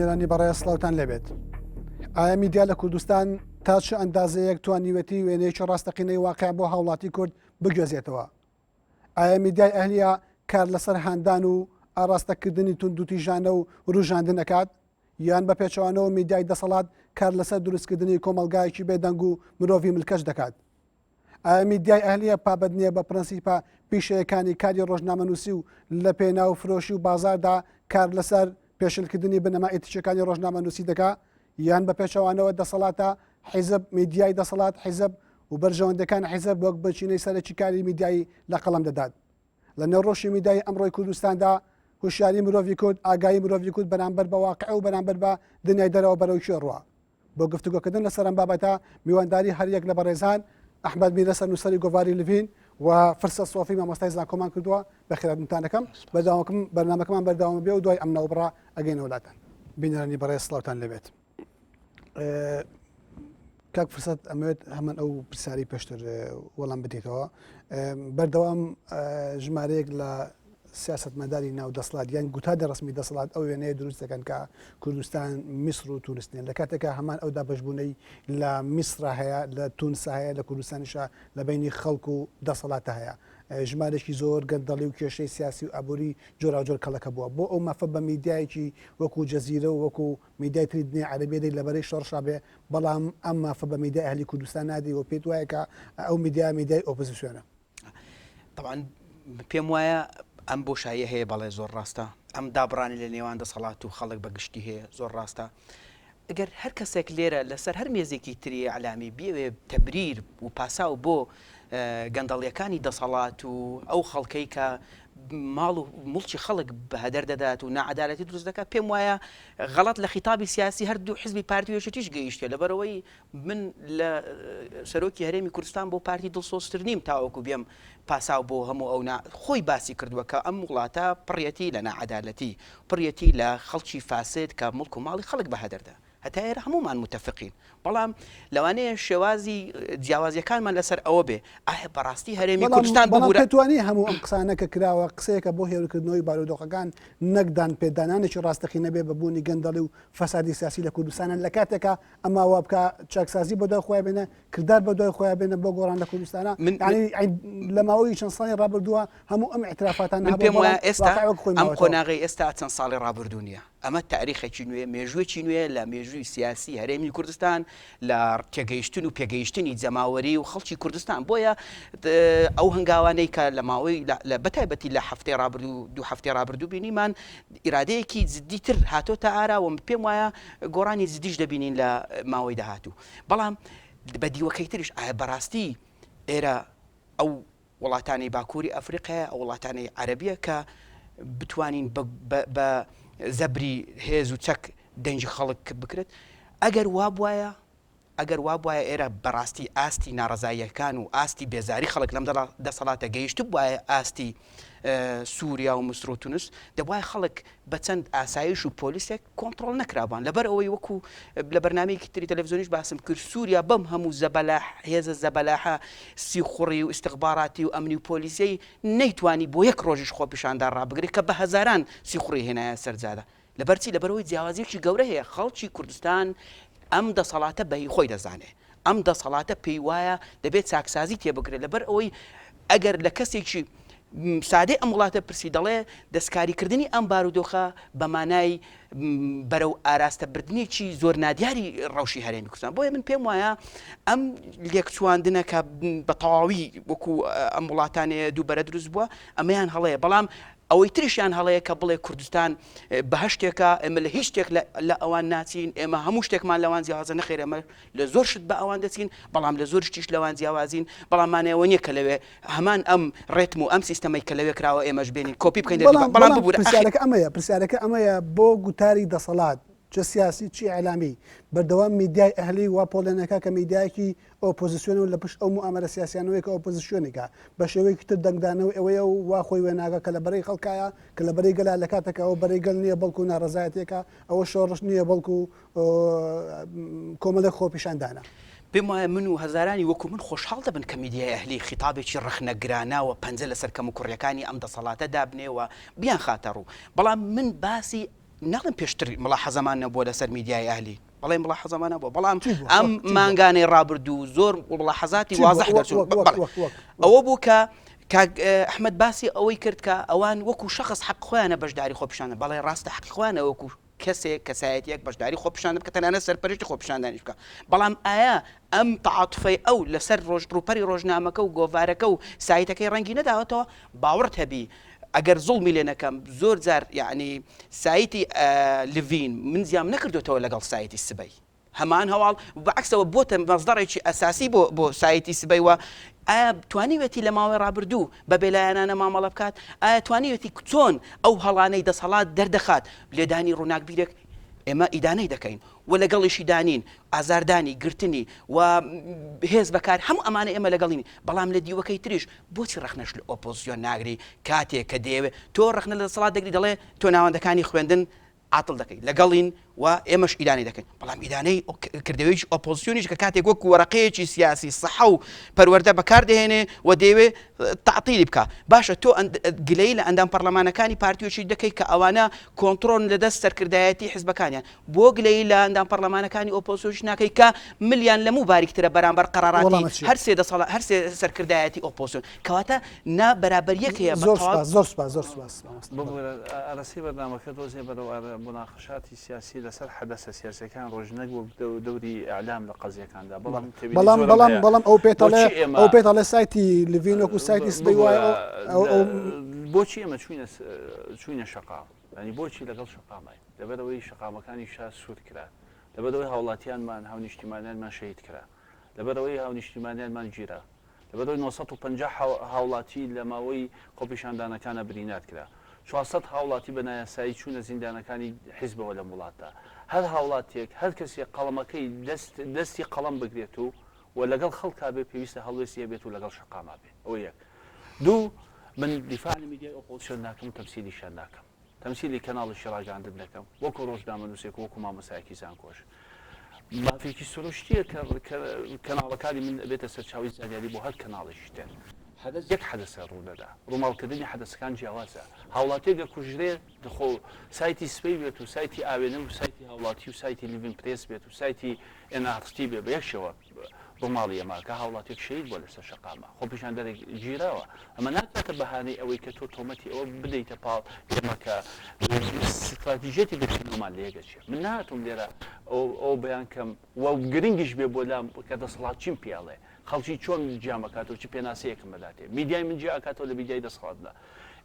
بینەرانی بەڕێز سڵاوتان لێبێت. ئایا میدیا لە کوردستان تا چ ئەندازەیەک توانیوێتی وێنەیەکی ڕاستەقینەی واقع بۆ هاوڵاتی کورد بگوێزێتەوە؟ ئایا میدیای ئەهلیە کار لەسەر هاندان و ئاراستەکردنی توندوتیژانە و وروژاندن ئەکات؟ یان بە پێچەوانەوە میدیای دەسەڵات کار لەسەر دروستکردنی کۆمەڵگایەکی بێدەنگ و مرۆڤی ملکەچ دەکات؟ ئایا میدیای ئەهلیە پابەند نییە بە پرەنسیپە پیشەیەکانی کاری ڕۆژنامەنووسی و لە پێناو فرۆشی و بازاردا کار لەسەر پێشلکردنی بنەما ئیتیکیەکانی ڕۆژنامەنووسی دەکا یان بە پێچەوانەوە دەسەڵاتە حیزب میدیای دەسەڵات حیزب و بەرژەوەندەکان حیزب وەک بنچینەی سەرەکی کاری میدیایی لە قەڵەم دەدات لە نێو ڕۆشی میدیای ئەمڕۆی کوردستاندا هوشیاری مرۆڤی کورد ئاگایی مرۆڤی کورد بەرامبەر بە واقع و بەرامبەر بە دنیای دەرەوە بەرەو کوێ ڕوا بۆ گفتوگۆکردن لەسەر ئەم بابەتە میوانداری هەریەک لە بەڕێزان ئەحمەد میرە سەرنووسەری گۆڤاری لڤین و فرسەت سۆفی مامۆستای زانکۆمان کردووە بەخێراتنتان دەکەم بەردەوامکەم بەرنامەکەمان بەردەوام بێ و دوای ئەم ناوبڕە ئەگەینەوە لاتان بینەرانی بەڕێز سڵاوتان لێبێت کاک فرسەت ئەمەوێت هەمان ئەو پرسیاری پێشتر وەڵام بدەیتەوە بەردەوام ژمارەیەک لە سیاسەتمەداری ناو دەسڵات یان گوتاری ڕەسمی دەسەڵات ئەو وێنەیە دروست دەکەن کە کوردستان میسر و تونس نیە لە کاتێکا هەمان ئەو دابەشبوونەی لە میسرا هەیە لە تونسا هەیە لە کوردستانیشا لە بینی خەڵک و دەسەڵاتە هەیە ژمارێکی زۆر گەندەڵی و کێشەی سیاسی و ئابووری جۆراوجۆر کەڵەکە بووە بۆ ئەو مافە بە میدیایەکی وەکو جەزیرە و وەکو میدیای تری دنیای عەرەبیە دەی لە بەرەی شۆڕشا بێ بەڵام ئەم مافە بە میدیای ئەهلی کوردستان نادەی و پێت وایە کە ئەو میدیا میدیای ئۆپۆزیسیۆنە. تەبعەن پێم وایە ئەم بۆشاییە هەیە بەڵێ زۆر ڕاستە ئەم دابڕانی لە نێوان دەسەڵات و خەڵک بە گشتی هەیە زۆر ڕاستە ئەگەر هەر کەسێک لێرە لەسەر هەر مێزێکی تری ئەلامی بێوێ تەبریر و پاساو بۆ گەندەڵیەکانی دەسەڵات و ئەو خەڵکەی کە ماڵ و مڵکی خەڵک بە هەدەر دەدات و ناعەدالەتی دروست دەکات پێم وایە غەڵەت لە خیتابی سیاسی هەردوو حزبی پارتی و یەکێتیش گەیشتێ لەبەرەوەی من لە سەرۆکی هەرێمی کوردستان بۆ پارتی دڵسۆزتر نیم تاوەکو بێم پاساو بۆ هەموو ئەو نا خۆی باسی کردووە کە ئەم وڵاتە پڕیەتی لە ناعەدالەتی پڕیەتی لە خەڵکی فاسد کە موڵک و ماڵی خەڵک بە هەدەر دا هەتا ئێرە هەموومان موتەفقین بەڵام لەوانەیە شێوازی جیاوازیەکانمان لەسەر ئەوە بێ ئایا بەڕاستی هەرێمی بەڵام کوردستان بەڵام ببورە پێت وانیە هەموو ئەم قسانە کە کراوە قسەیەکە بۆ هێورکردنەوەی بارودۆخەکان نەک دانپێدانانێکی ڕاستەقینە بێ بە بوونی گەندەڵی و فەسادی سیاسی لە کوردستانە لە کاتێکا ئەما وا بکا چاکسازی بە دوای خۆیان بێنە کردار بە دوای خۆیان بێنە بۆ گۆڕان لە کوردستانە من یعنی لە ماوەی چەند ساڵی ڕابردووە هەموو ئەم اعترافاتانە من هەبووە پێم بەڵام وایە ئێستا واقع وەک خۆی ئەم ماوەتەوە. قۆناغەی ئێستا چەند ساڵی ڕابردوو نییە ئەمە تاریخێکی نوێ مێژوویەکی نوێ لە مێژووی سیاسی هەرێمی کوردستان لە تێگەیشتن و پێگەیشتنی جەماوەری و خەڵکی کوردستان بۆیە ئەو هەنگاوانەی کە لە ماوەی لە بەتایبەتی لە هەفتەی ڕابردوو دوو هەفتەی ڕابردوو بینیمان ئیرادەیەکی جدیتر هاتۆتە ئاراوە من پێم وایە گۆڕانی جدیش دەبینین لە ماوەی داهاتوو بەڵام بە دیوەکەی تریش ئایا بەڕاستی ئێرە ئەو وڵاتانی باکووری ئەفریقای ئەو وڵاتانی عەربیە کە بتوانین بە زەبری هێز و چەک دەنگی خەڵک بکرێت ئەگەر وا بواە ئەگەر وابوایە ئێرە بەڕاستی ئاستی ناڕەزاییەکان و ئاستی بێزاری خەڵک لەم دەسەڵاتە گەیشتبوایە ئاستی سوریا و میسر و تونس، دەبوایە خەڵک بە چەند ئاسایش و پۆلیسێک کۆنتڕۆڵ نەکرابان، لەبەر ئەوەی وەکو لە بەرنامەیەکی تری تەلەفزیۆنیش باسم کرد سوریا بەم هەموو زەبەلاح هێزە زەبەلاحە سیخوڕی و ئیستخباراتی و ئەمنی و پۆلیسیەی نەیتوانی بۆ یەک ڕۆژیش خۆپیشاندان ڕابگرێت کە بە هەزاران سیخوڕی هێنایە سەر جادە. لەبەرچی؟ لەبەرئەوەی جیاوازیەکی گەورە هەیە، خەڵکی کوردستان ئەم دەسەڵاتە بە هی خۆی دەزانێ، ئەم دەسەڵاتە پێی وایە دەبێت چاکسازی تێ بکرێت، لەبەر ئەوەی ئەگەر لە کەسێکی سادەی ئەم وڵاتە پرسی دەڵێ دەستکاریکردنی ئەم بارودۆخە بە مانای بەرەو ئاراستە بردنێکی زۆر نادیاری ڕەوشی هەرێمی کوردستان بۆیە من پێم وایە ئەم لێکچواندنە کە بە تەواوی وەکو ئەم وڵاتانەیە دووبەرە دروست بووە ئەمەیان هەڵەیە بەڵام ئەوەی تریشیان هەڵەیە کە بڵێ کوردستان بەهەشتێکە، ئێمە لە هیچ شتێک لە ئەوان ناچین، ئێمە هەموو شتێکمان لەوان جیاوازە، نەخێر ئێمە لە زۆر شت بە ئەوان دەچین، بەڵام لە زۆر شتیش لەوان جیاوازین، بەڵام مانای ئەوە نییە کە لەوێ هەمان ئەم ڕێتم و ئەم سیستەمەی کە لەوێ کراوە ئێمەش بێنین کۆپی بکەین لە بەڵام بەڵام بەڵام ببورە ئەخی. پرسیارەکە ئەمەیە پرسیارەکە ئەمەیە بۆ گوتاری دەسەڵات چ سیاسی چ ئیعلامی بەردەوام میدیای ئەهلی وا پۆڵێنەکە کە میدیایەکی ئۆپۆزیسیۆنە و لە پشت ئەو موئامەرە سیاسیانەوەیە کە ئۆپۆزیسیۆنێکە بە شێوەیەکی تر دەنگدانەوەی ئەوەیە و وا خۆی وێناکا کە لە بەرەی خەڵکایە کە لە بەرەی گەلە لە کاتێکا ئەوە بەرەی گەل نییە بەڵکو ناڕەزایەتیەکە ئەوە شۆڕش نییە بەڵکو کۆمەڵێک خۆپیشاندانە. پێم وایە من و هەزارانی وەکو من خۆشحاڵ دەبن کە میدیای ئەهلی خیتابێکی ڕەخنەگرانە و پەنجە لەسەر کەموکوڕیەکانی ئەم دەسەڵاتە دابنێ و بیانخاتە ڕوو بەڵام من باسی. ناڵێم پێشتر مڵاحەزەمان نەبووە لەسەر میدیای ئەهلی، بەڵێ مڵاحەزەمان هەبووە، بەڵام ئەم مانگانەی ڕابردوو زۆر مڵاحەزاتی وازح دەرچوون. ئەوە بوو کە کاک ئەحمەد باسی ئەوەی کرد کە ئەوان وەکو شەخس حەق خۆیانە بەشداری خۆپیشاندان، بەڵێ ڕاستە حەقی خۆیانە وەکو کەسێک کەسایەتیەک بەشداری خۆپیشاندان بکە تەنانەت سەرپەرشتی خۆپیشاندانیش بکە، بەڵام ئایا ئەم تەعاتوفەی ئەو لەسەر ڕۆژ ڕووپەری ڕۆژنامەکە و گۆڤارەکە و سایتەکەی ڕەنگی نەداوەتەوە؟ باوەڕت هەبی ئەگەر زوڵمی لێ نەکەم زۆر جار یەعنی سایتی لڤین من جیام نەکردۆتەوە لەگەڵ سایتی سبەی هەمان هەواڵ و بەعکسەوە بۆتە مەسدەڕێکی ئەساسی بۆ بۆ سایتی سبەی و ئایا توانیوێتی لە ماوەی ڕابردوو بە بێلایەنانە مامەڵە بکات؟ ئایا توانیوێتی چۆن ئەو هەڵانەی دەسەڵات دەردەخات لێدانی ڕووناکبیرێک ئێمە ئیدانەی دەکەین و لەگەڵیشی دانین، ئازاردانی، گرتنی و هێز بەکار هەموو ئەمانە ئێمە لەگەڵی نین، بەڵام لە دیوەکەی تریش بۆچی ڕەخنەش لە ئۆپۆزسیۆن ناگری کاتێک کە دەیەوێ تۆ ڕەخنە لە دەسەڵات دەگری دەڵێ تۆ ناوەندەکانی خوێندن عاتڵ دەکەی لەگەڵین و ئێمەش ئیدانەی دەکەین بەڵام ئیدانەی کردەوەیەکی ئۆپۆزسیۆنیش کە کاتێک وەکو وەرەقەیەکی سیاسی سەحە و پەروەردە بەکار دەهێنێ و دەیەوێ تەعتیلی بکا باشە تۆ گلەیی لە ئەندام پەرلەمانەکانی پارتیۆکی دەکەی کە ئەوانە کۆنتڕۆڵن لە دەست سەرکردایەتی حزبەکانیان بۆ گلەیی لە ئەندام پەرلەمانەکانی ئۆپۆزسیۆنیش ناکەی کە ملیان لە موو باریکترە بەرامبەر قەراراتی وەڵامە چیە؟ هەر سێ دەسەڵات هەر سێ سەرکردایەتی ئۆپۆزسیۆن کەواتە نا بەرابەریەک هەیە بە زۆر تەواو سوپاس زۆر سوپاس زۆر سوپاس مامۆستا بەڵێ. ببورە ئاراستەی بەرنامەکە دۆزێ بەرەو موناقەشاتی سیاسی لەسەر حەدەسە سیاسیەکان ڕۆژ نەک وەک دەوری ئیعلام لە قەزیەکاندا بەڵام تێبینی بەڵام زۆرم بەڵام هەیە بەڵام ئەو پێتەڵێ بۆچی ئێمە ئەو پێتەڵێ سایتی لڤین وەکو سایتی سبەی وایە ببورە ئەو ئەو بۆچی ئێمە چوینە چوینە شەقام یانی بۆچی لەگەڵ شەقامای لەبەرئەوەی شەقامەکانی شار سوور کرا، لەبەرئەوەی هاوڵاتیانمان، هاونیشتیمانیانمان شەهید کرا، لەبەرئەوەی هاونیشتیمانیانمان گیرا، لەبەرئەوەی 950 هاوڵاتی لە ماوەی خۆپیشاندانەکانا برینار کرا، 400 هاوڵاتی بە نایاسایی چوونە زیندانەکانی حیزبەوە لەم وڵاتدا. هەر هاوڵاتیەک، هەر کەسێک قەڵەمەکەی دەست دەستی قەڵەم بگرێت و و لەگەڵ خەڵکا بێ پێویستە هەڵوێستی هەبێت و لەگەڵ شەقاما بێ. ئەوە یەک. دوو، من دیفاع لە میدیای ئۆپۆزسیۆن ناکەم و تەمسیلیشیان ناکەم. تەمسیلی کەناڵێکی ڕاگەیاندن دەکەم وەکو ڕۆژنامەنووسێک و وەکو مامۆستایەکی زانکۆش. مافێکی سروشتییە کە کەناڵەکانی من ئەبێتە سەرچاوەی زانیاری بۆ هەر کەناڵێکی تر. حەدەس یەک حەدەسە ڕوونەدا. ڕووماڵکردنی حەدەسەکان جیاوازە. هاوڵاتیەک ئەکوژرێ خۆ سایتی سبەی بێت و سایتی ئاوێنە و سایتی هاوڵاتی و سایتی لڤین پرێس بێت و سایتی ئێن ئاڕ تی بێ بە یەک شێوە ڕووماڵی ئەمە کە هاوڵاتیەک شەهید بووە لەسەر شەقامە خۆپیشاندەرێک گیراوە ئەمە ناکاتە بەهانەی ئەوەی کە تۆ تۆمەتی ئەوە بدەیتە پاڵ ئێمە کە ستراتیژیەتی بیرکردنەوەمان لە یەک ئەچێ من نهاتوم لێرە ئەو بەیان کەم و گرنگیش بێ بۆ لام کە دەسەڵات چیم پێ ئەڵێ خەڵکی چۆن جیام ئەکاتەوە چ پێناسەیەکم بەداتێ میدیای من جیا ئەکاتەوە لە میدیای دەسەڵاتدا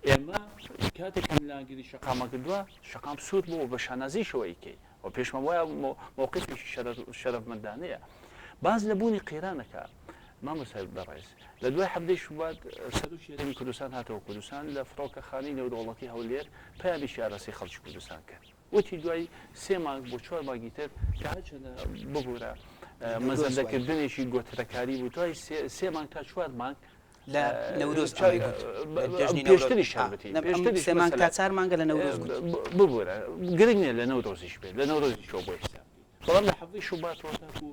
ئێمە کاتێک کە لانگری شەقامە کردووە شەقام سوور بوو بە شانازیشەوە ئەیکەی و پێشمان وایە مەوقفێکی شەرەفمەندانەیە. باس لە بوونی قەیرانەکە مامۆستای بەڕێز لە دوای حەڤدەی شوبات سەرۆکی هەرێمی کوردستان هاتەوە کوردستان لە فڕۆکەخانەی نێودەوڵەتی هەولێر پەیامێکی ئاراستەی خەڵکی کوردستان کرد وتی دوای سێ مانگ بۆ چوار مانگی تر کە هەرچەندە ببورە مەزەندەکردنێکی گۆترەکاری بوو دوای سێ مانگ تا چوار مانگ لە نەورۆز ئەمەی گوت لە جەژنی نەورۆز پێشتریش هەر وتی نە ئەم پێشتریش سێ مانگ تا مەسەلەن چار مانگە لە نەورۆز گوتی. ببورە گرنگ نییە لە نەورۆزیش بێت لە نەورۆزیشەوە بۆی حساب بکەین بەڵام لە حەڤدەی شوباتەوە تاکو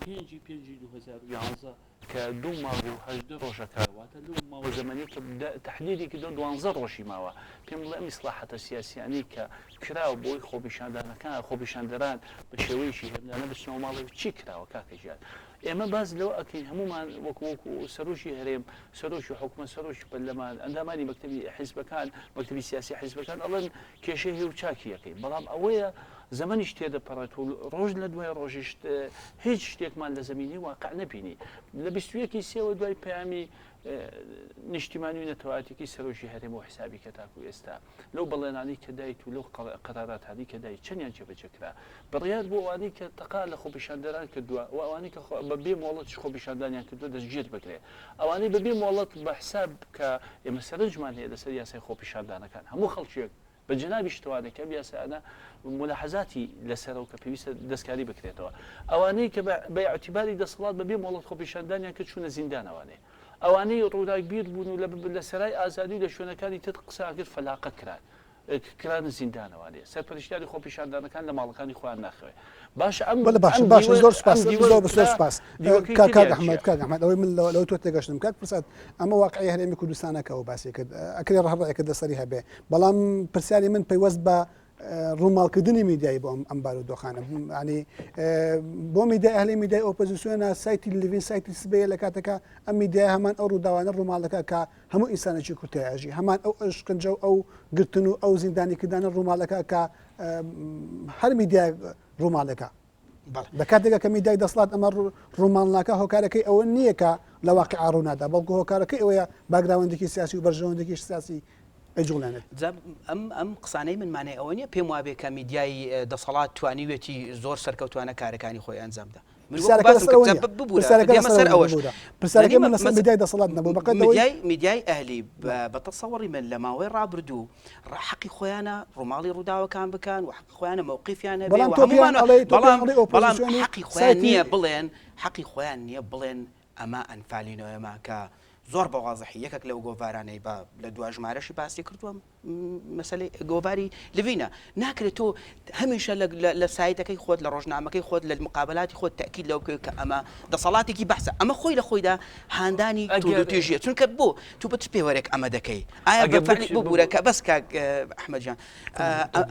پێنجی پێنجی 2011 کە دوو مانگ و 18 ڕۆژەکە واتە لەو ماوە زەمەنی کە تەحدیدی کردووە دوانزە ڕۆژی ماوە پێم بڵێ ئەم ئیسلاحاتە سیاسیانەی کە کراوە بۆی خۆپیشاندانەکان خۆپیشاندەران بە شێوەیەکی هێمنانە بچنەوە ماڵەوە چی کراوە کاکە گیان ئێمە باس لەوە ئەکەین هەموومان وەکو وەکو سەرۆکی هەرێم، سەرۆکی حکومەت، سەرۆکی پەرلەمان، ئەندامانی مەکتەبی حیزبەکان، مەکتەبی سیاسی حیزبەکان ئەڵێن کێشەی هەیە و چاکی ئەکەین، بەڵام ئەوەیە زەمەنیش تێدەپەڕێت و ڕۆژ لە دوای ڕۆژیش هیچ شتێکمان لە زەمینەی واقع نەبینی. لە 21 ی سێوە دوای پەیامی نیشتیمانی و نەتەوایەتیەکەی سەرۆکی هەرێم و حیسابی کە تاکو ئێستا لەو بەڵێنانەی کە دایت و لەو قەراراتانەی کە دایت چەندیان جێبەجێ کرا؟ بڕیار بۆ ئەوانەی کە تەقە لە خۆپیشاندەران کردووە و ئەوانەی کە بە بێ مۆڵەتیش خۆپیشاندانیان کردووە دەستگیر بکرێ. ئەوانەی بە بێ مۆڵەت بە حساب کە ئێمە سەرنجمان هەیە لەسەر یاسای خۆپیشاندانەکان هەموو خەڵکێک بە جەنابیش توانێت کە ئەم یاسایانە مولاحەزاتی لەسەرە و کە پێویستە دەستکاری بکرێتەوە. ئەوانەی کە بە ئیعتیباری دەسەڵات بە بێ مۆڵەت خۆپیشاندانیان کرد چوونە زیندان ئەوانەی ئەوانەی ڕووناکبیر بوون و لە سەرای ئازادی و لە شوێنەکانی تر قسەیان کرد فەلاقە کران کرانە زیندانەوانێ سەرپەرشتیاری خۆپیشاندانەکان لە ماڵەکانی خۆیان ناخەوێ باشە ئەم بەڵێ باشە ئەم باشە دیوە زۆر سپاس ئەم دیوە زۆر زۆر کرا سپاس دیوەکەی کاک کاک تریان ئەحمەد چییە؟ کاک ئەحمەد ئەوەی من لەو تۆ تێگەشتم کاک فرسات ئەمە واقعی هەرێمی کوردستانە کە ئەو باسی کرد ئەکرێ ڕەهبەرێکت لەسەری هەبێ بەڵام پرسیاری من پەیوەست بە ڕووماڵکردنی میدیایی بۆ ئەم بارودۆخانە ینی بۆ میدیای ئەهلی میدیای ئۆپۆزیسیۆنە سایتی لڤین سایتی سبەیە لە کاتەکە ئەم میدیای هەمان ئەو ڕووداوانە ڕووماڵەکە کە هەموو ئینسانێکی کورد تیاژی هەمان ئەو ئەشکەنجە و ئەو گرتن و ئەو زیندانیکردانە ڕووماڵەکە کە هەر میدیای ڕووماڵەکە لە کاتێکا کە میدیای دەسڵات ئەمە ڕووماڵ ناکە هۆکارەکەی ئەوە نییە کە لە واقع ڕوونادا بەڵکو هۆکارەکەی ئەوەیە باگراوەندێکی سیاسی و بەرژەوەندێکی سیاسی ئەیجوڵێنێت. جا ئەم ئەم قسانەی من مانای ئەوە نییە پێم وابێ کە میدیای دەسەڵات توانیوێتی زۆر سەرکەوتوانە کارەکانی خۆی ئەنجام بدا. من وەکو پرسیارەکە باسم لەسەر ئەوە کرد جا نییە. ببورە پرسیارەکە دێمە لەسەر سەر ئەوە نییە ئەوەش. ببورە. پرسیارەکەی یانی من لەسەر مەس میدیای دەسەڵات نەبوو بەقەد ئەوەی میدیای میدیای ئەهلی بە بە تەسەوڕی من لە ماوەی ڕابردوو ڕ حەقی خۆیانە ڕووماڵی ڕووداوەکان بکەن و حەقی خۆیانە مەوقیفیان هەبێ بەڵام و تۆ پێیان هەموومان ئەڵێی تۆ پێیان بەڵام ئەڵێی بەڵام ئۆپۆزیسیۆن و حەقی خۆیان سایتی نییە بڵێن حەقی خۆیان نییە بڵێن ئەمە ئەنفالی نۆیەمە کە زۆر بە وازحی یەکێک لەو گۆڤارانەی بە لە دوا ژمارەشی باسی کردووە مەسەلەی گۆڤاری لڤینە ناکرێت تۆ هەمیشە لە سایتەکەی خۆت لە ڕۆژنامەکەی خۆت لە مقابلاتی خۆت تاکید لەو بکەوێت کە ئەمە دەسەڵاتێکی بەحسە ئەمە خۆی لە خۆیدا هاندانی توندوتیژیە چونکە بۆ تو بە چ پێوەرێک ئەمە دەکەی ئایا بە فعلی ببورە کە بەس کاک ئەحمەد جان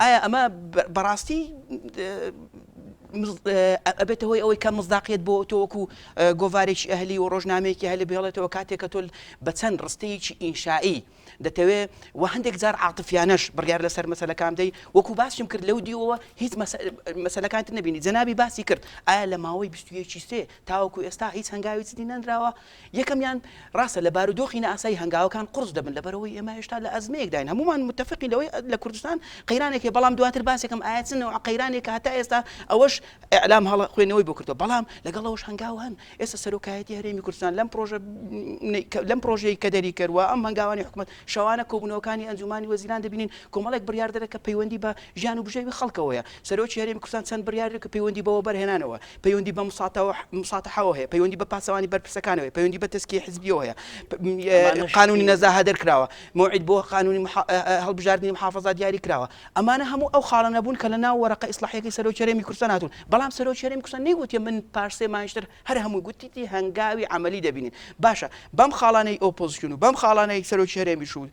ئایا ئەمە بەڕاستی ئەبێتە هۆی ئەوەی کە مزداقیت بۆ تۆ وەکو گۆڤارێکی ئەهلی و ڕۆژنامەیەکی هەلی بهێڵێتەوە کاتێک کە تۆ بە چەند ڕستەیەکی ئینشایی دەتەوێ و هەندێک جار عاتفیانەش بڕیار لەسەر مەسەلەکان بدەی وەکو باسیم کرد لەو دیوەوە هیچ مەسەلەکانت نەبینی جەنابی باسی کرد ئایا لە ماوەی 21 سێ تاوەکو ئێستا هیچ هەنگاوی جدی نەنراوە یەکەمیان ڕاستە لە بارودۆخی نائاسایی هەنگاوەکان قورس دەبن لەبەرئەوەی ئێمە هێشتا لە ئەزمەیەکداین هەموومان متفقین لەوەی لە کوردستان قەیرانێک هەیە بەڵام دواتر باسێکم ئایا چ نەوع قەیرانێکە هەتا ئێستا ئەوەش ئیعلام هەڵە خوێندنەوەی بۆ کردووە بەڵام لەگەڵ ئەوەش هەنگاو هەن ئێستا سەرۆکایەتی هەرێمی کوردستان لەم پرۆژە لەم پرۆژەی کە دەری کرد و ئەم هەنگاوانی حکومەت شەوانە کۆبوونەوەکانی ئەنجومانی وەزیران دەبینین کۆمەڵێک بڕیار دەرە کە پەیوەندی بە ژیان و بژێوی خەڵکەوەیە سەرۆکی هەرێمی کوردستان چەند بڕیارێک کە پەیوەندی بە وەبەرهێنانەوە پەیوەندی بە مساتەحەوە هەیە، پەیوەندی بە پاسەوانی بەرپرسەکانەوە هەیە، پەیوەندی بە تەزکیەی حزبیەوە هەیە، قانونی نەزاهە دەرکراوە، مەوعید بۆ قانونی هەڵبژاردنی محافەزات دیاری کراوە. ئەمانە هەموو ئەو خاڵانە بوون کە لە ناو وەرەقە ئیسڵاحیەکەی سەرۆکی هەرێمی کوردستان هاتوون. بەڵام سەرۆکی هەرێمی کوردستان نەیگوتیە من پاش سێ مانگیش تر هەر هەمووی گوتیتی هەنگاوی عەمەلی دەبینین. باشە بەم خاڵانەی ئۆپۆزسیۆن و بەم خاڵانەی سەرۆکی هەرێمیش و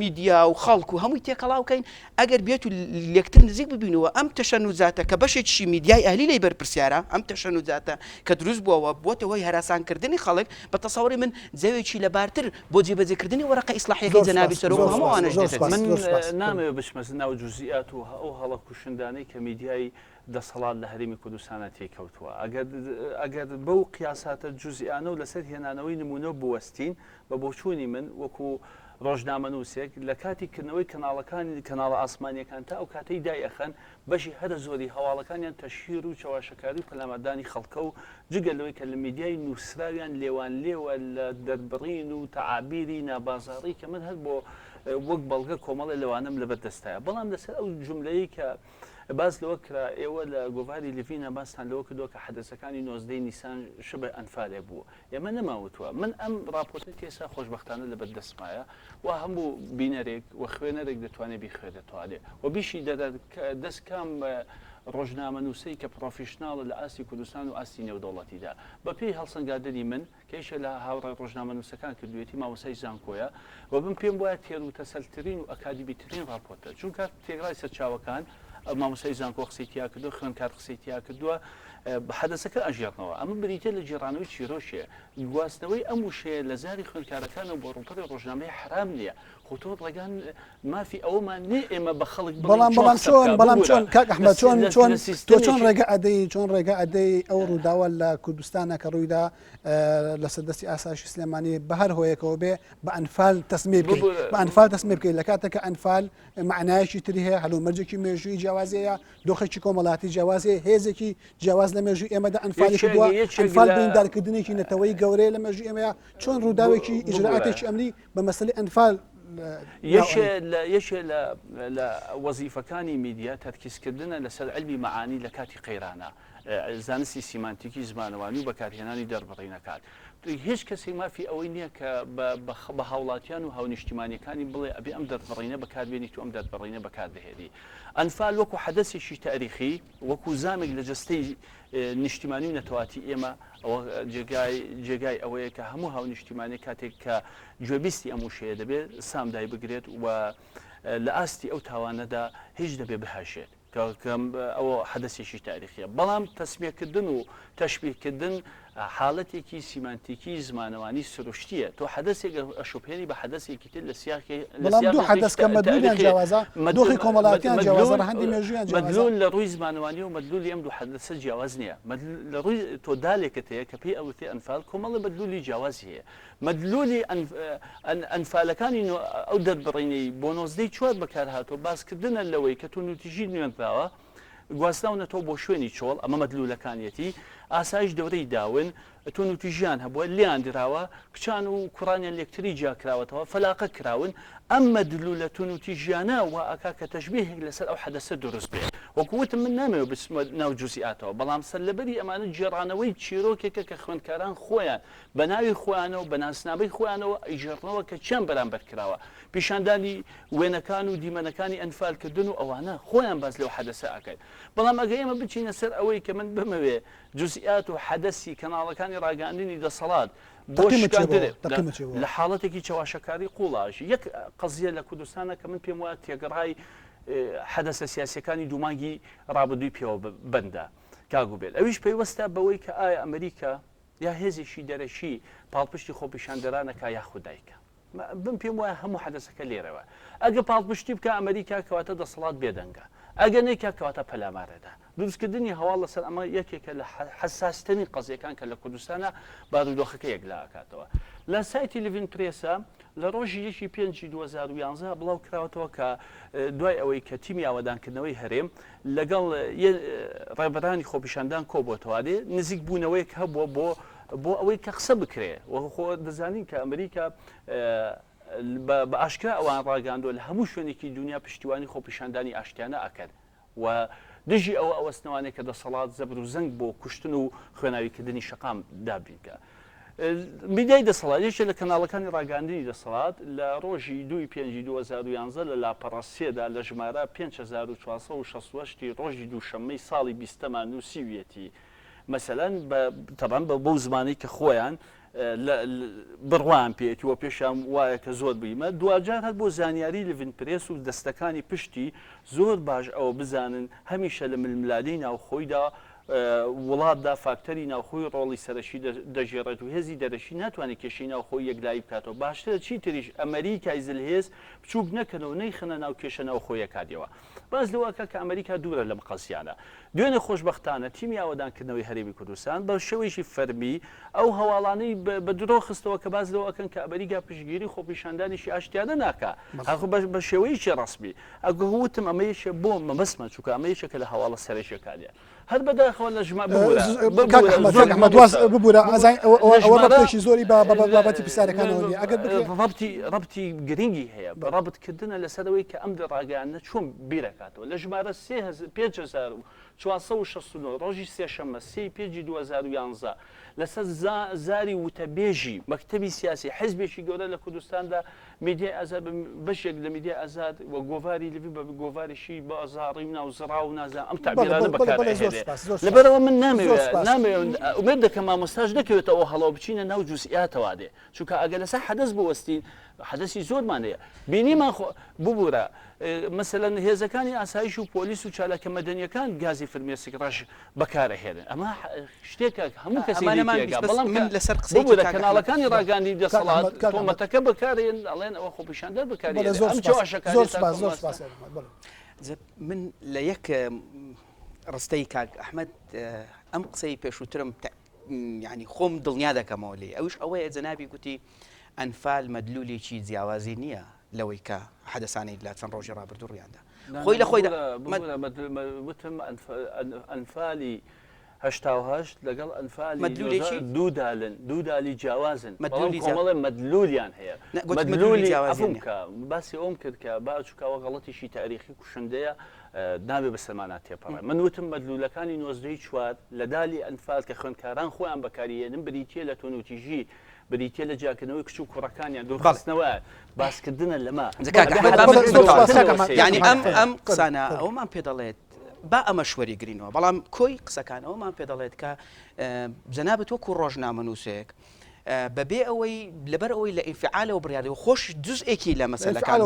میدیا و خەڵک و هەمووی تێکەڵاو کەین ئەگەر بێت و لێکتر نزیک ببینەوە ئەم تەشەنوجاتە کە بەشێکیشی میدیای ئەهلی لێی بەرپرسیارە ئەم تەشەنوجاتە کە دروست بووە و بووەتە هۆی هەراسانکردنی خەڵک بە تەسەوری من جەوێکی لەبارتر بۆ جێبەجێکردنی وەرەقە ئیسلاحیەکەی زۆر جەنابی سوپاس سەرۆک و زۆر هەموو سوپاس ئەوانەش زۆر دێتە سوپاس دی. من زۆر سوپاس نامەوێت بچمە ناو جوزئیات و ئەو هەڵە کوشندانەی کە میدیای دەسەڵات لە هەرێمی کوردستانا تێیکەوتووە. ئەگەر ئەگەر بەو قیاساتە جوزئیانە و لەسەر هێنانەوەی نموونە بوەستین، بە بۆچوونی من وەکوو ڕۆژنامەنووسێک، لە کاتی کردنەوەی کەناڵەکانی کەناڵە ئاسمانییەکان تا ئەو کاتەی دایئەخەن، بەشی هەرە زۆری هەواڵەکانیان تەشهیر و چەواشەکاری و پەلاماردانی خەڵکە و جگە لەوەی کە لە میدیای نووسراویان لێوانلێوە لە دەربڕین و تەعابیری نابازاڕی کە من هەر بۆ وەک بەڵگە کۆمەڵێ لەوانەم لەبەر دەستایە. بەڵام لەسەر ئەو جوملەیەی کە باس لەوە کرا، ئێوە لە گۆڤاری لڤینا باستان لەوە کردووە کە حەدەسەکانی نۆزدەی نیسان شبە ئەنفالێک بوو. ئێمە نەمانوتووە. من ئەم ڕاپۆرتە تێسا خۆشبەختانە لەبەر دەستمایە و هەموو بینەرێک و خوێنەرێک دەتوانێت بیخوێنێتەوە و بیشی دەدات دەست کام ڕۆژنامەنووسەی کە پڕۆفیشناڵە لە ئاستی کوردستان و ئاستی نێودەوڵەتیدا. بەپێی هەڵسەنگاندنی من، کە یەکێ لە هاوڕێ ڕۆژنامەنووسەکان کردوویەتی، مامۆستای زانکۆیە و من پێم وایە تێروتەسەلترین و ئەکادیمیترین ڕاپۆرتە، چونکە تێکڕای سەرچاوەکان، مامۆستای زانکۆ قسەی تیا کردووە، خوێندکار قسەی تیا کردووە، حەدەسەکە ئەگێڕنەوە. ئەمە بریتییە لە گێڕانەوەی چیرۆکێ. گواستنەوەی ئەم وشەیە لە زاری خوێندکارەکانەوە بۆ ڕووپەڕی ڕۆژنامەی حەرام نییە. خۆ تۆ ڕێگان مافی ئەوەمان نییە ئێمە بە خەڵک بڵێین بەڵام چۆن بەڵام قسە چۆن بکا. بەڵام ببورە چۆن کاک لە ئەحمەد چۆن لە چۆن لە تۆ چۆن سیستەمێکی ڕێگە ئەدەی چۆن ڕێگە ئەدەی ئەو ڕووداوە لە کوردستانە کە ڕوویدا لەسەر دەستی ئاسایشی سلێمانی بە هەر هۆیەکەوە بێ بە ئەنفال تەسمیە بکەی ببورە بە ئەنفال تەسمیە بکەی لە کاتێک کە ئەنفال مەعنایەکی تری هەیە هەلومەرجێکی مێژووی جیاوازی هەیە دۆخێکی کۆمەڵاتی جیاواز هەیە هێزێکی جیاواز لە مێژووی ئێمەدا ئەنفالی یەکێک کردووە یەکێک ئەنفال لە بریندارکردنێکی نەتەوەی گەورەیە لە مێژووی ئێمەیە چۆن ڕووداوێکی ببورە ئیجرائاتێکی ئەمنی بە مەسەلەی ئەنفال یەکێ لە یەکێ لە لە وەزیفەکانی میدیا تەرکیزکردنە لەسەر عیلمی مەعانی لە کاتی قەیرانا، زانستی سیمانتیکی زمانەوانی و بەکارهێنانی دەربڕینەکان. هیچ کەسێک مافی ئەوەی نییە کە بە بە هاوڵاتیان و هاونیشتیمانیەکانی بڵێ ئەبێ ئەم دەربڕینە بەکاربێنیت و ئەم دەربڕینە بەکاردەهێنی. ئەنفال وەکو حەدەسێکی تاریخی، وەکو زامێک لە جەستەی نیشتیمانی و نەتەواتی ئێمە، ئەوە جێگای جێگای ئەوەیە کە هەموو هاونیشتیمانێک کاتێک کە گوێبیستی ئەم وشەیە دەبێت سام دایبگرێت و. لە ئاستی ئەو تاوانەدا هیچ دەبێ بهەژێت. کە ئەوە حەدەسێکی تاریخیە بەڵام تەسمیەکردن و تەشبیهکردن حاڵەتێکی سیمانتیکی زمانەوانی سروشتیە تۆ حەدەسێک ئەشوبهێنی بە حەدەسێکی تر لە سیاقی لە بەڵام دوو سیاقێکی حەدەس کە مەدلولیان تاریخی جیاوازە دۆخی کۆمەڵایەتیان جیاوازە مەدلول ڕەهەندی مێژوویان جیاوازە. مەدلول لە ڕووی زمانەوانی و مەدلولی ئەم دوو حەدەسە جیاواز نییە لە ڕووی تۆ دالێکت هەیە کە پێی ئەوترێ ئەنفال کۆمەڵێ مەدلولی جیاوازی هەیە مەدلولی ئەنفالەکانی ئەو دەربڕینەی بۆ نۆزدەی چوار بەکارهاتووە باسکردنە لەوەی کە توندوتیژی نوێنراوە گواستراونەتەوە بۆ شوێنی چۆڵ ئەمە مەدلولەکانیەتی ئاسایش دەورەی داون توندوتیژیان هەبووە لێیان دراوە کچان و کوڕانیان لێکتری جیاکراوەتەوە فەلاقە کراون ئەم مەدلولە توندوتیژیانە وا ئەکا کە تەشبیهێک لەسەر ئەو حەدەسە دروست بێ وەکو وتم من نامەوێ بچمە ناو جوزئیاتەوە بەڵام سەرلەبەری ئەمانە گێڕانەوەی چیرۆکێکە کە خوێندکاران خۆیان بە ناوی خۆیانەوە، بە ناسنامەی خۆیانەوە ئەیگێڕنەوە کە چیان بەرامبەر کراوە. پیشاندانی وێنەکان و دیمەنەکانی ئەنفالکردن و ئەوانە، خۆیان باس لەو حەدەسە ئەکەن. بەڵام ئەگەر ئێمە بچینە سەر ئەوەی کە من بمەوێ جوزئیات و حەدەسی کەناڵەکانی ڕاگەیاندنی دەسەڵات بۆ شکاندنێ لە حاڵەتێکی چەواشەکاری قووڵا ئەژی. یەک قەزیە لە کوردستانە کە من پێم وایە تێگڕای حەدەسە سیاسیەکانی دوو مانگی ڕابردووی پێوە بەندە کاک گوبێل. ئەویش پەیوەستە بەوەی کە ئایا ئەمریکا یا هێزێکی دەرەکی پاڵپشتی خۆپیشاندەران ئەکا یاخود نایکا. من پێم وایە هەموو حەدەسەکە لێرەوە. ئەگە پاڵپشتی بکا ئەمەریکا کەواتە دەسەڵات بێدەنگە. ئەگە نەیکا کەواتە پەلامارەدا. دروستکردنی هەواڵ لەسەر ئەمە یەکێکە لە حەساسترین قەزیەکان کە لە کوردستانا بارودۆخەکە یەکلا ئەکاتەوە. لە سایتی لڤین پرێسە لە ڕۆژی یەکی پێنجی 2011 بڵاو کراوەتەوە کە دوای ئەوەی کە تیمی ئاوەدانکردنەوەی هەرێم لەگەڵ ڕێبەرانی خۆپیشاندان کۆبۆتەوە دێ نزیک بوونەوەیەک هەبووە بۆ بۆ ئەوەی کە قسە بکرێ و خۆ دەزانین کە ئەمریکا بە ئاشکرا ئەوان ڕاگەاندوە لە هەموو شوێنێکی دنیا پشتیوانی خۆپیشاندانی ئاشتیانە ئەکەن و دژی ئەوە ئەوەستنەوانێک کە دەسەڵات زەبر و زەنگ بۆ کوشتن و خوێناویکردنی شەقام دابینکە. میدیای دەسەڵات، یەکێ لە کەناڵەکانی ڕاگەیاندنی دەسەڵات، لە ڕۆژی دووی پێنجی 2011 لە لاپەڕە سێدا لە ژمارە 5468 ی ڕۆژی دووشەممەی ساڵی بیستەما نووسیویەتی مەسەلەن بە تەبعەن بە بەو زمانەی کە خۆیان لە بڕوایان پێیەتی و پێشیان وایە کە زۆر بریمە دواجار هەر بۆ زانیاری لڤین پرێس و دەستەکانی پشتی زۆر باش ئەوە بزانن هەمیشە لە ململانێی ناوخۆیدا وڵاتدا فاکتەری ناوخۆی ڕۆڵی سەرەکی دەگێڕێت و هێزی دەرەکی ناتوانێت کێشەی ناوخۆی یەکلایی بکاتەوە، باشترە چیتریش ئەمەریکای زلهێز بچووک نەکەنەوە نەیخەنە ناو کێشە ناوخۆیەکانیەوە. باس لەوە ئەکا کە ئەمەریکا دوورە لەم قەزیانە. دوێنێ خۆشبەختانە تیمی ئاوەدانکردنەوەی هەرێمی کوردستان بە شێوەیەکی فەرمی ئەو هەواڵانەی بە درۆ خستەوە کە باس لەوە ئەکەن کە ئەمەریکا پشتگیری خۆپیشاندانێکی ئاشتیانە ناکا هەر بە شێوەیەکی ڕەسمی. ئەگەر وتم ئەمە یەکێ بۆ مەبەستمە چونکە ئەمە یەکێکە لە هەواڵە سەرەکیەکانیان هەر بەداخەوە لە ژما ببورە کاک ئەحمەد کاک ئەحمەد واز ببورە ئەزانین ئەوە ئەوە ئەوە ڕەبتێکی زۆری بە بە بابەتی پرسیارەکانەوە نییە ئەگەر بکرێ ڕەبتی ڕەبتی گرنگی هەیە بە ڕەبتکردنە لەسەر ئەوەی کە ئەم ڕاگەیاندنە چۆن بیرەکاتەوە لە ژمارە 5469 ڕۆژی سێشەممە سێی پێنجی 2011 لەسەر زاری وتەبێژی مەکتەبی سیاسی حزبێکی گەورە لە کوردستاندا میدیای ئازاد بە بەشێک لە میدیای ئازاد و گۆڤاری لڤین بە گۆڤارێکی بازاڕی و ناوزڕاو و نازانم ئەم تەعبیرانە بەکار ئەهێنێ. لەبەرئەوە من نامەوێ نامەوێ ئومێد دەکەم مامۆستاش نەکەوێتە ئەو هەڵەوە بچینە ناو جوزئیاتەوە دێ چونکە ئەگەر لەسەر حەدەس بوەستین حەدەسی زۆرمان هەیە بینیمان خۆ ببورە مەسەلەن هێزەکانی ئاسایش و پۆلیس و چالاکە مەدەنیەکان گازی فرمێسک ڕەش بەکارئەهێنن ئەمە شتێکە هەموو کەسێک لێی ئەمانەمان تێگا بیست بەس بەڵام من کە لەسەر قسەیەکی ببورە کاک ئەحمەد کەناڵەکانی ڕاگەیاندنی کاک دەسەڵات ئەحمەد کاک ئەحمەد تۆمەتەکە بەکارێن ئەڵێن ئەوە خۆپیشاندەر بەڵێ بەکارێنێ زۆر ئەم سوپاس چەواشەکاریە زۆر تا سوپاس زۆر کۆماستە سوپاس ئەحمەد بەڵێ جا من لە یەک ڕستەی کاک ئەحمەد ئەم قسەی پێشووترم یعنی خۆم دڵنیا دەکەمەوە لێی ئەویش ئەوەیە جەنابی گوتی ئەنفال مەدلولێکی جیاوازی نییە لەوەی کە حەدەسانەی لە چەند ڕۆژی ڕابردوو ڕوویاندا خۆی لە خۆیدا وتم ئەنفالی 88 لەگەڵ ئەنفالی مەدلولێکی دوو دالن دوو دالی جیاوازن مەدلولی کۆمەڵێ مەدلولیان هەیە مەدلولی عەفوم کە باسی ئەوم کرد کە با چونکە ئەوە غەڵەتێکی تاریخی کوشندەیە نابێ بەسەرمانا تێپەڕێ من وتم مەدلولەکانی نۆزدەی چوار لە دالی ئەنفال کە خوێندکاران خۆیان بەکاریێنن بریتیە لە توندوتیژی بریتیە لە جیاکردنەوەی کچ و کوڕەکانیان دوورخستنەوە باسکردنە لەمە یعنی ئەم ئەم قسانە ئەومان پێ دەڵێت با ئەمە شوەری گرینەوە بەڵام کۆی قسەکان ئەومان پێ دەڵێت کە جەنابەت وەکو ڕۆژنامەنووسێک. بەبێ ئەوەی لەبەر ئەوەی لە ئینفعالەوە بڕیاری و خۆش جزئێکی لە مەسەلەکان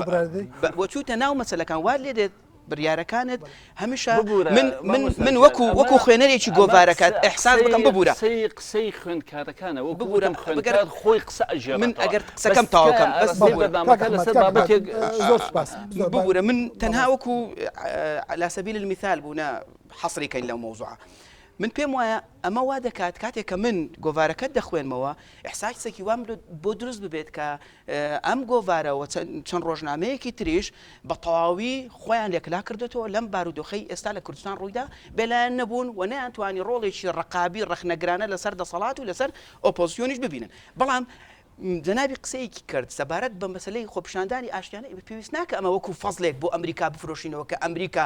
بۆ چووتە ناو مەسەلەکان وات لێ دێت بڕیارەکانت هەمیشە من من من وەکو وەکو خوێنەرێکی گۆڤارەکەت ئیحساس بکەم ببورە قسەی خوێندکارەکانە وەکو ببورە بگەر خۆی قسە ئەژێڕێتەوە من ئەگەر قسەکەم تەواو کەم بەس ببورە بەرنامەکە لەسەر بابەتێک زۆر سوپاس ببورە من تەنها وەکو على سبيل المثال بوو نا حەسری کەین لەو مەوزوعە من پێم وایە ئەمە وا دەکات کاتێک کە من گۆڤارەکەت دەخوێنمەوە ئیحساسێکی وام بۆ دروست ببێت کە ئەم گۆڤارە و چەند ڕۆژنامەیەکی تریش بە تەواوی خۆیان لێکلا کردێتەوە لەم بارودۆخەی ئێستا لە کوردستان ڕوویدا بێلایەن نەبوون و نەیانتوانی ڕۆڵێکی ڕقابی ڕەخنەگرانە لەسەر دەسەڵات و لەسەر ئۆپۆزسیۆنیش ببینن بەڵام جەنابی قسەیەکی کرد سەبارەت بە مەسەلەی خۆپیشاندانی ئاشتیانە، ئێمە پێویست ناکە ئەمە وەکو فەزڵێک بۆ ئەمریکا بفرۆشینەوە کە ئەمریکا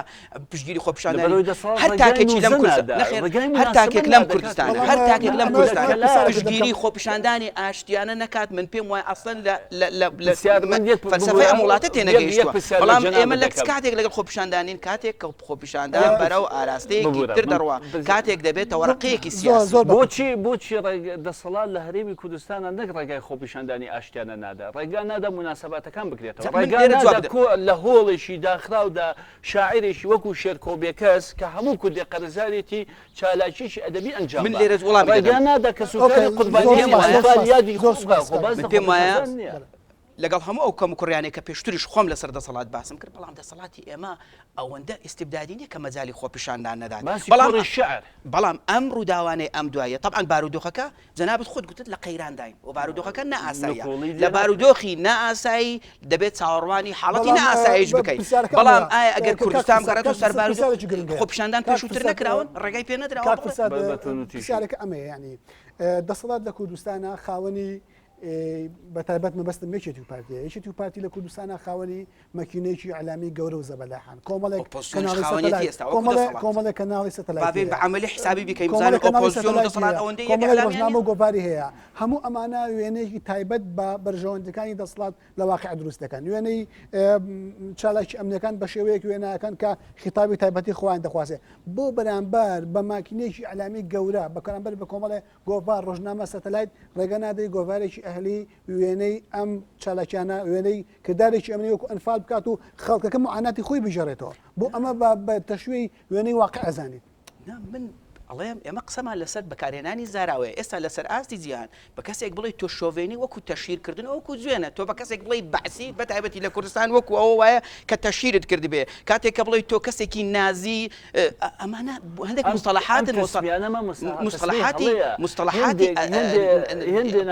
پشتگیری خۆپیشاندانی لەبەرئەوەی دەسەڵات هەر ڕێگای تاکێکی لەم نووزە کوردستان نادا، نەخێر ڕێگای هەر موناسبە تاکێک لەم نادا کاک کوردستانە بەڵام هەر تاکێک لەم ئەمە کوردستانە لە پشتگیری خۆپیشاندانی ئاشتیانە نەکات من پێم وایە ئەسڵەن لە لە لە لە پرسیار من یەک فەلسەفەی ببورە ئەم وڵاتە یەک یەک تێنەگەیشتووە پرسیار لە بەڵام ئێمە جەنابت لە دەکەم کاتێک لەگەڵ خۆپیشاندانین کاتێک کە خۆپیشاندان یەک بەرەو ئاراستەیەکی ببورە تر من دەڕوا پرس کاتێک دەبێتە وەرەقەیەکی زۆر سیاسی. زۆر بە بۆچی بۆچی ڕێگ دەسەڵات لە هەرێمی کوردستانا نەک ڕێگای خۆپیشاندانی ئاشتیانە نادا، ڕێگا نادا موناسەباتەکان بکرێتەوە، جا من ڕێگا لێرە جواب نادا بدەم. کۆ لە هۆڵێکی داخراودا شاعیرێکی وەکو شێرکۆ بێکەس کە هەموو کوردێک قەرزارێتی چالاکیەکی ئەدەبی ئەنجام من با، لێرە وەڵامی ڕێگا دەدەم. نادا ئۆکەی کەسوکاری زۆر قوربانیانی سوپاس پێم زۆر وایە ئەنفال سوپاس یادی زۆر خۆ بکا، سوپاس خۆ کاک باس من لە پێم وایە خۆپیشاندان نییە. بەڵێ. لەگەڵ هەموو ئەو کەموکوڕیانەی کە پێشتریش خۆم لەسەر دەسەڵات باسم کرد، بەڵام دەسەڵاتی ئێمە ئەوەندە ئیستیبدادی نییە کە مەجالی خۆپیشاندان نەدات. باسی بەڵام کۆڕی شیعر. بەڵام ئەم ڕووداوانەی ئەم دواییە، تەبعەن بارودۆخەکە جەنابت خۆت گوتت لە قەیرانداین و بارودۆخەکە نائاساییە. نکوڵی لە لێ ناکرێت. بارودۆخی نائاسایی دەبێت چاوەڕوانی حاڵەتی بەڵام نائاساییش بکەین. پرسیارەکە بەڵام ئەمەیە ئایا ئەگەر کاک کوردستان فرسات بگەڕێتەوە کاک سەر فرسات بارودۆخ پرسیارێکی گرنگ هەیە خۆپیشاندان کاک پێشووتر فرسات نەکراون؟ ڕێگای پێ نەدراوە کاک بڵێ؟ فرسات بە توندوتیژی. پرسیارەکە ئەمەیە یانی دەسەڵات لە کوردستانا خاوەنی بە تایبەت مەبەستم یەکێتی و پارتیە یەکێتی و پارتی لە کوردستانا خاوەنی مەکینەیەکی ئیعلامی گەورە و زەبەلاحن کۆمەڵێک ئۆپۆزسیۆنیش کەناڵی خاوەنیەتی سەتەلایت ئێستا وەکو کۆمەڵێ دەسەڵات. کۆمەڵێک کەناڵی با سەتەلایتی بێین بە هەیە عەمەلی حیسابی بیکەین بزانین کۆمەڵێک کەناڵی ئۆپۆزسیۆن و سەتەلایتی دەسەڵات هەیە ئەوەندەی یەک کۆمەڵێک ئیعلامیان ڕۆژنامە نییە؟ و گۆڤاری هەیە هەموو ئەمانە وێنەیەکی تایبەت بە بەرژەوەندیەکانی دەسەڵات لە واقع دروست دەکەن وێنەی چالاکی ئەمنیەکان بە شێوەیەک وێناکەن کە خیتابی تایبەتی خۆیان دەخوازێ بۆ بەرامبەر بە ماکینەیەکی ئیعلامی گەورە بە بەرامبەر بە کۆمەڵێ گۆڤار، ڕۆژنامە، سەتەلایت، ڕێگە نادەی گۆڤارێکی ئەهلی وێنەی ئەم چالاکیانە، وێنەی کردارێکی ئەمنی وەکو ئەنفال بکات و خەڵکەکە موعاناتی خۆی بگێڕێتەوە. بۆ ئەمە بە تەشویهی وێنەی واقع ئەزانیت؟ نا من ئەڵێم ئێمە قسەمان لەسەر بەکارهێنانی زاراوەیە، ئێستا لەسەر ئاستی جیهان بە کەسێک بڵێی تۆ شۆڤێنی وەکو تەشهیر کردن وەکو جوێنە، تۆ بە کەسێک بڵێی بەعسی بە تایبەتی لە کوردستان وەکو ئەوە وایە کە تەشهیرت کردبێ، کاتێک کە بڵێی تۆ کەسێکی نازی ئەمانە هەندێک مستەڵەحاتن مستەڵەحاتی مستەڵەحاتی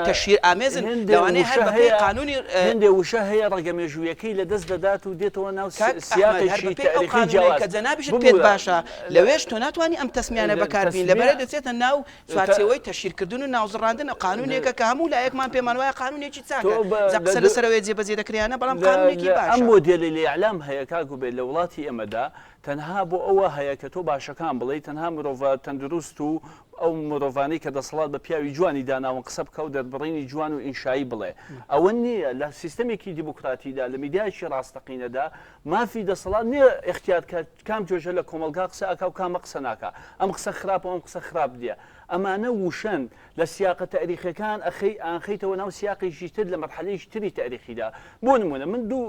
تەشهیر ئامێزن لەوانەیە هەر بەپێی قانونی هەندێ وشە هەیە ڕەگە مێژوویەکەی لەدەست دەدات و دێتەوە ناو سیاقێکی تاریخی جیاواز کە جەنابیشت پێت باشە لەوێش تۆ ناتوانی ئەم تەسمیانە بەکاربین لەبەرە دەچێتە ناو چوارچێوەی تەشهیرکردن و ناوزڕاندن قانونێکە کە هەموو لایەکمان پێمان وایە قانونێکی چاکە جا قسە لەسەرەوەی جێبەجێ دەکرێ یان نا بەڵام قانونێکی باشە. ئەم مۆدێلەی لە ئیعلام هەیە کاک عوبێد لە وڵاتی ئێمەدا تەنها بۆ ئەوە هەیە کە تۆ باشەکان بڵێی، تەنها مرۆڤە تەندروست و ئەو مرۆڤانەی کە دەسەڵات بە پیاوی جوانی داناون قسە بکە و دەربڕینی جوان و ئینشایی بڵێ. ئەوە نییە. لە سیستەمێکی دیموکراتیدا، لە میدیایەکی ڕاستەقینەدا مافی دەسەڵات نییە ئیختیار کە کام توێژە لە کۆمەڵگا قسە ئەکا و کامە قسە ناکا. ئەم قسە خراپە و ئەم قسە خراپ نییە. ئەمانە وشەن. لە سیاقە تەئریخیەکان ئەخەی ئانخەیتەوە ناو سیاقێکی تر لە مەرحەلەیەکی تری تەئریخیدا. بۆ نموونە من دوو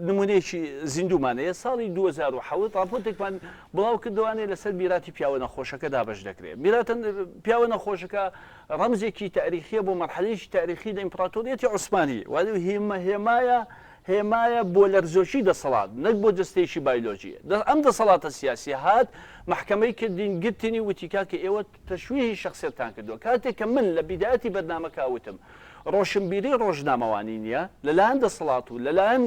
نموونەیەکی زیندوومان هەیە، ساڵی 2007 ڕاپۆرتێکمان بڵاو کردەوانێ لەسەر میراتی پیاوە نەخۆشەکە دابەش دەکرێ. میراتە پیاوە نەخۆشەکە ڕەمزێکی تەئریخیە بۆ مەرحەلەیەکی تەئریخی لە ئیمپڕاتۆریەتی عوسمانی وادە هێمە هێمایە هێمایە بۆ لەرزۆکی دەسەڵات نەک بۆ جەستەیەکی بایلۆجی. ئەم دەسەڵاتە سیاسیە هات مەحکەمەی کردین گرتنی وتی کاکە ئێوە تەشویهی شەخسیەتتان کردووە کاتێک کە من لە بیدایەتی بەرنامەکە وتم ڕۆشنبیری ڕۆژنامەوانی نییە لەلایەن دەسەڵات و لەلایەن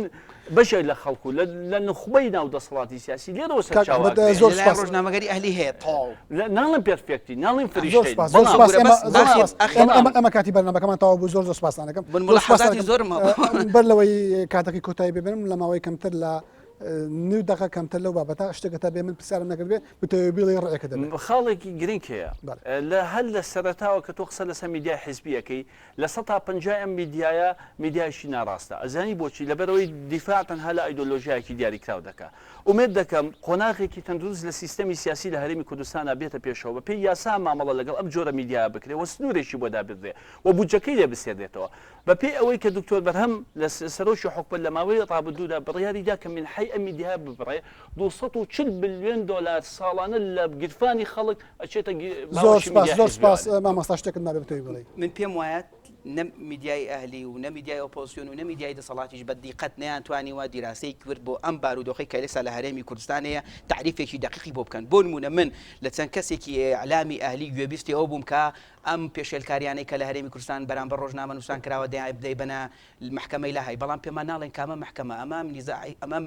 بەشێک لە خەڵک و لە نوخبەی ناو دەسەڵاتی سیاسی لێرەوە کاک سەرچاوە ئەحمەد ئەگرێ. زۆر لەلایەن سوپاس. ڕۆژنامەگەری ئەهلی هەیە تەواو. ناڵێم perfect ی ناڵێم زۆر فریشتەین سوپاس زۆر بەڵام سوپاس بورە ئێمە بەس زۆر ئاخر سوپاس ئاخر ئێمە ئێمە ئێمە کاتی بەرنامەکەمان تەواو بوو زۆر زۆر سوپاستان ئەکەم من زۆر سوپاستان ملاحەزاتی ئەکەم زۆرم هەبوو. بەر لەوەی کاتەکەی کۆتایی بێ بێنم لە ماوەی کەمتر لە. نیو دەقە کەمتر لەو بابەتە شتێکە تا بێ من پرسیارم نەکردبێ بتەوێ بیڵێی ڕێکە دەبێ. خاڵێکی گرنگ هەیە لە هەر لە سەرەتاوە کە تۆ قسە لەسەر میدیای حیزبی ئەکەی 50% ئەم میدیایە میدیایەکی ناڕاستە ئەزانی بۆچی لەبەرئەوەی دیفاع تەنها لە ئایدۆلۆژیایەکی دیاریکراو دەکا ئومێد دەکەم قۆناغێکی تەندروست لە سیستەمی سیاسی لە هەرێمی کوردستانا بێتە پێشەوە بە پێی یاسا مامەڵە لەگەڵ ئەم جۆرە میدیایە بکرێ و سنوورێکی بۆ دابنرێ و بودجەکەی لێ بسێنرێتەوە بە پێی ئەوەی کە دکتۆر بەرهەم لە سەرۆکی حکومەت لە ماوەی ڕابردوودا بڕیاری دا کە مینحەی ئەم میدیایە ببڕێ 240 بلیۆن دۆلار ساڵانە لە گیرفانی خەڵک ئەچێتە زۆر باوەشی سپاس میدیای زۆر سپاس حیزبییەوە. مامۆستا شتێکت مابێ بتەوێ بڵێی. من پێم وایە نە میدیای ئەهلی و نە میدیای ئۆپۆزسیۆن و نە میدیای دەسەڵاتیش بە دیقەت نەیانتوانیوە دیراسەیەکی ورد بۆ ئەم بارودۆخەی کە ئێستا لە هەرێمی کوردستان هەیە تەعریفێکی دەقیقی بۆ بکەن. بۆ نموونە من لە چەند کەسێکی ئیعلامی ئەهلی گوێبیستی ئەوە بووم کە ئەم پێشێلکاریانەی کە لە هەرێمی کوردستان بەرامبەر ڕۆژنامەنووسان کراوە دەیبەنە مەحکەمەی لاهای، بەڵام پێمان ناڵێن کامە مەحکەمە، ئەمە نیزاع ئەمە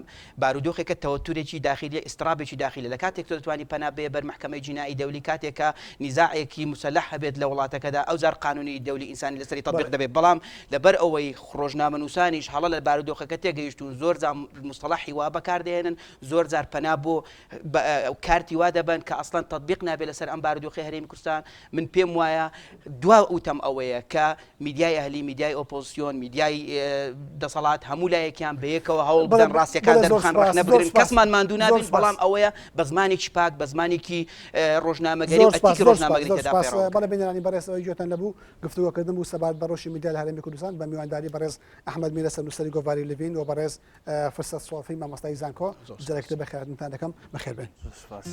بارودۆخێکە تەوەتورێکی داخیلیە ئیزتڕابێکی داخیلە، لە کاتێک تۆ دەتوانی پەنا بەیە بەر مەحکەمەی جینائی دەولی کاتێک کە نیزاعێکی موسەلەح هەبێت لە وڵاتەکەدا ئەوجار قانونی دەولی ئینسانی لەسەری تەتبیق دەبێت، بەڵام لەبەر ئەوەی ڕۆژنامەنووسانیش هەڵە لە بارودۆخەکە تێگەیشتوون زۆر جار موستەڵەحی وا بەکاردەهێنن زۆر جار پەنا بۆ کارتی وا دەبەن کە ئەسڵەن تەتبیق نابێت لەسەر ئەم بارودۆخی هەرێمی کوردستان من پێم وایە دوا وتەم ئەوەیە کە میدیای ئەهلی، میدیای ئۆپۆزسیۆن، میدیای دەسەڵات هەموو لایەکیان بەیەکەوە هەوڵ بدەن ڕاستیەکان دەربخەن، ڕەخنە بگرن، کەسمان ماندوو نابین، بەڵام ئەوەیە بە زمانێکی پاک، بە زمانێکی ڕۆژنامەگەری و ئەتیکی ڕۆژنامەگەری تێدا پەیڕەو بکەن. بەڵێ بینەرانی بەڕێز ئەوەی گوێتان لێبوو گفتوگۆکردن بوو سەبارەت بە ڕەوشی میدیا لە هەرێمی کوردستان بە میوانداری بەڕێز ئەحمەد میرە سەرنووسەری گۆڤاری لڤین و بەڕێز فرسەت سۆفی مامۆستای زانکۆ جارێکی تر بەخێرهاتنتان دەکەم بەخێربێن. زۆر سوپاس.